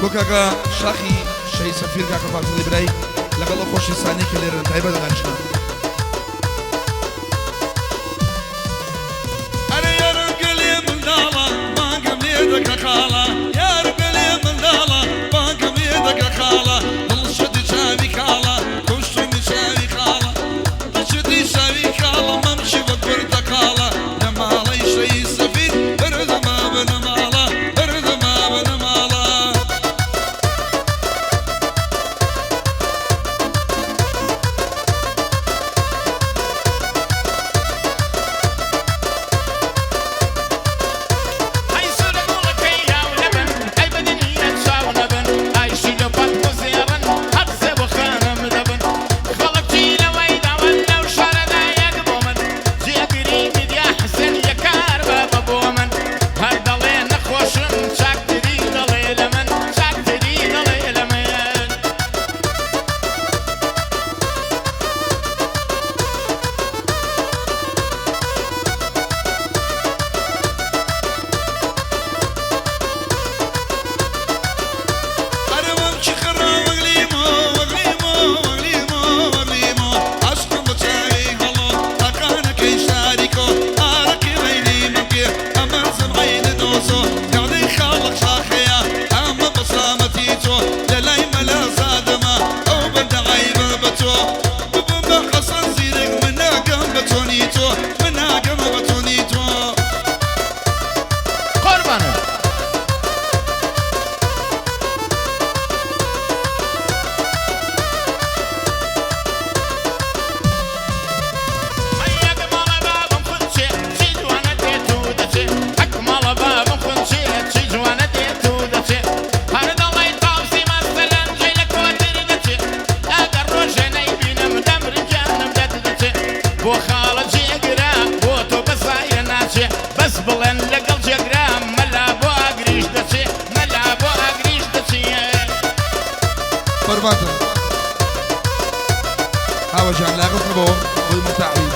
بۆ کاکە شاخی شەهید سەفیر کاکە فازڵی برای لەگەڵ ئەو خۆشەویستانەی کە لێرەن تایبەت دانیشتن. ئەرێ یارم گەلێ منداڵە بانگم لێ دەکە خاڵە یارم گەلێ منداڵە بانگم لێ دەکە خاڵە دڵ شتی چاوی کاڵە کوشتمی چاوی خاڵە دڵ شتی چاوی کاڵە مەمکی وەک پرتەقاڵە لە ماڵەی شەهید سەفیر بردمە بنەماڵە بردمە بنەماڵە. ئەی سوورە گوڵەکەی یاو لەبن، ئەی بە دنیا چاو نەبن، ئای شیلە پەت و زێڕن، هەر سێ بۆ خانم دەبن. خەڵک چی لەوەی داون لەو شارەدا یەک بۆ من، جێگری میدیا حسێن یەکار بابە بۆ من. هەر دەڵێ نەخۆشم چاکتری دەڵێ لە من، چاکتری دەڵێ لە من. ئەرێ مەمکی خەڕا وەگلیمۆ وەگلیمۆ وەگلیمۆ وەگلیمۆ عەشقم بە چاوی هەڵۆ تاقانەکەی شاریکۆ ئارەقی مەیلی مەمکێ ئەمەرزم عەینە دۆزۆ یەعنی خاڵق شاخەیە ئەمە بە سامەتی تۆ لە لای مەلا زادەمە ئەو بەندە عەیبە بە تۆ ببم بە حەسەن زیرەک من ناگەم بە تۆنی تۆ من ناگەم بە تۆنی تۆ. قوربانم. ئەی ئەک ماڵە بابم خونچێ چی جوانە دێت و دەچێ، ئەک ماڵە بابم خونچێ چی جوانە دێت و دەچێ، هەر دەڵێی تاوسی مەسەلەن جێی لە کۆتر دەچێ، ئەگەر ڕۆژێ نەیبینم دەمرم گیانم دەت دەچێ، بۆ خاڵە جێگرە بۆ تۆ بەسایە ناچێ، بەس بڵێن لەگەڵ جێگرە مەلا بۆ ئاگریش دەچێ، مەلا بۆ ئاگریش دەچێ. قوربانتم هاوە جان لاغف نەبەوە بۆی مەتاعی.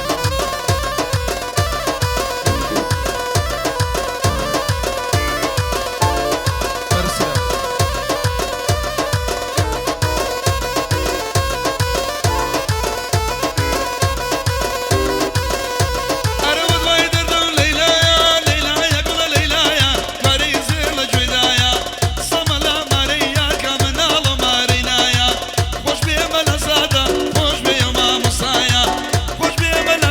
بەرزترە. ئەرێ وە دوای دەردم لەیلایە لەیلایە گوڵە لەیلایە مارەی زێڕ لە گوێدایە سەمەلا مارەی یاکە مناڵە مارەی نایە خۆش بێ مەلا زادە خۆش بێ مامۆستایە خۆش بێ مەلا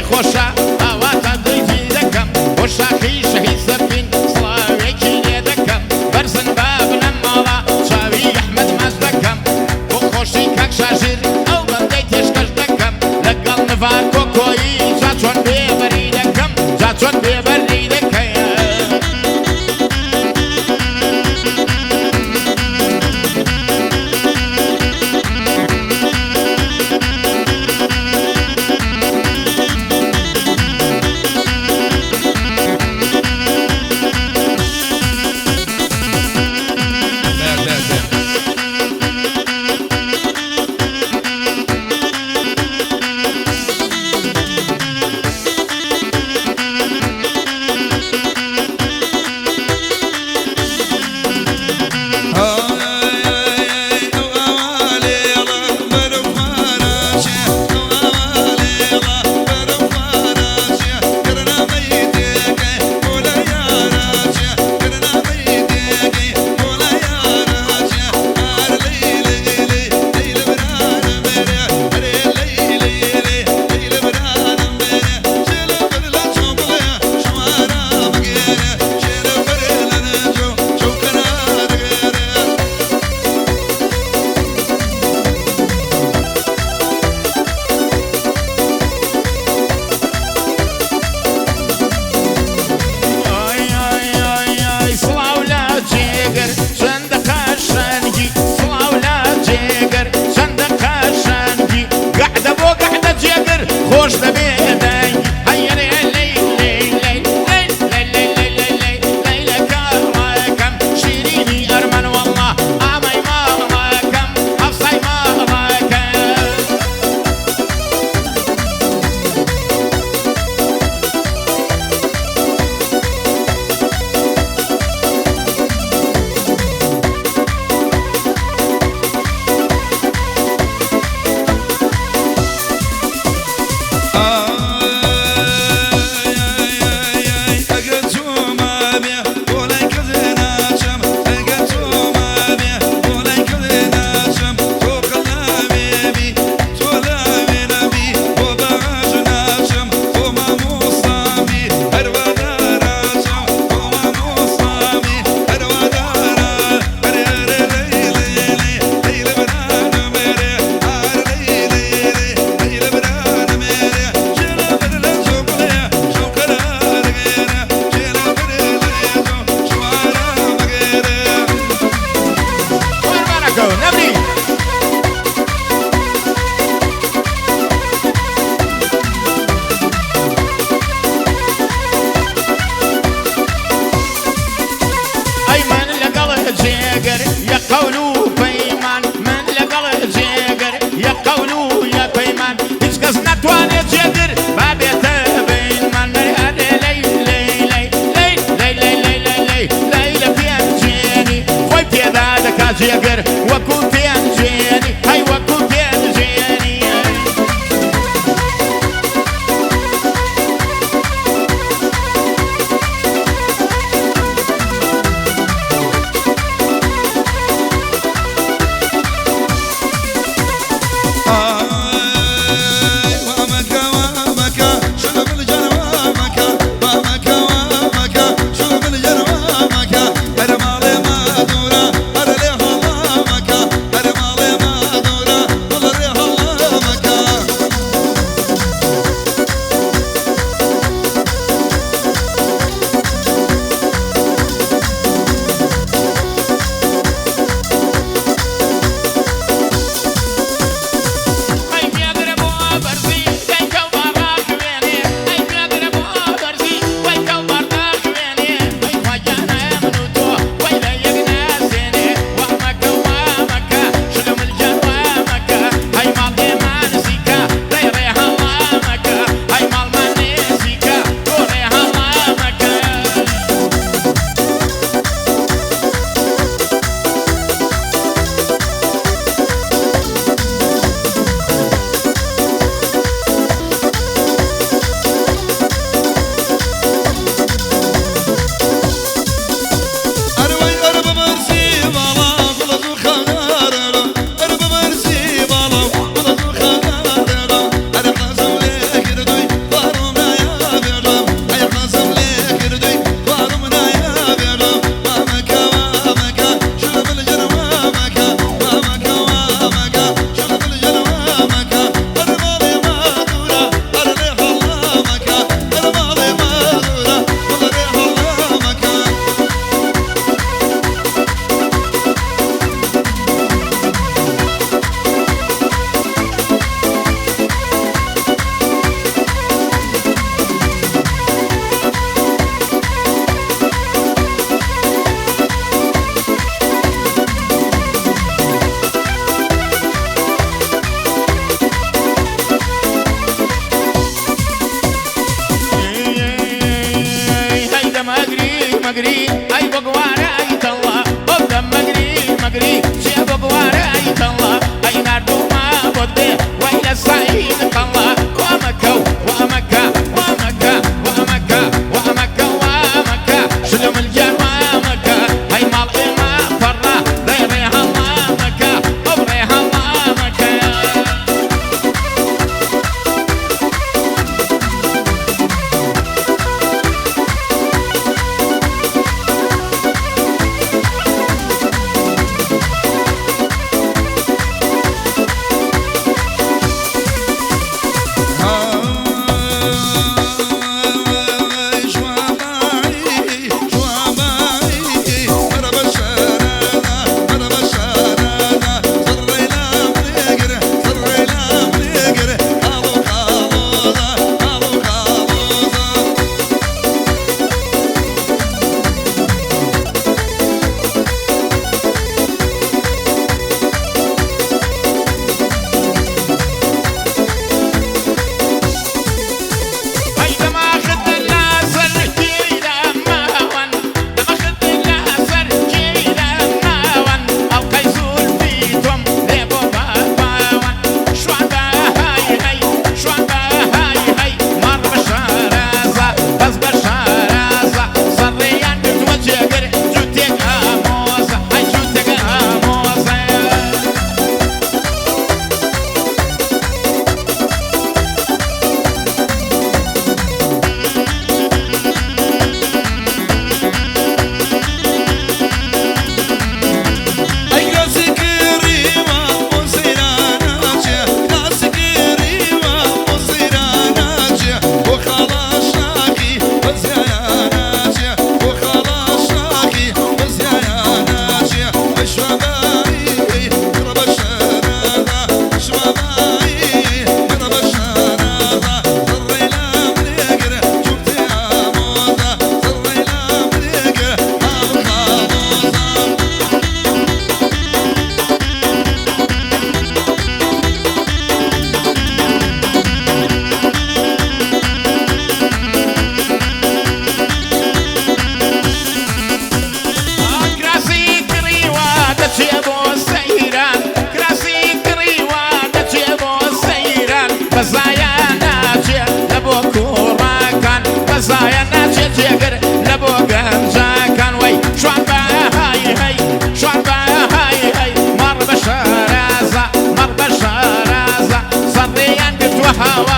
خۆشە ئاواتان دڵی دەکەم بۆ شاخی شەهید سەفین سڵاوێکی لێ دەکەم بەرزن با بنەماڵە چاوی ئەحمەد ماچ دەکەم بۆ خۆشی کاک شاژیر ئەو بەندەی تێشکەش دەکەم لەگەڵ نڤار کۆکۆیی جا چۆن بێبەری دەکەم جا چۆن بێبەری دەکەم. شارەزایە ناچێت جێگر لە بۆ گەنجەکان وەی شوان بە های هەی شوان بە های هەی مەڕ بە شارەزا مەڕ بە شارەزا سەڕیان گرتووە هاوار.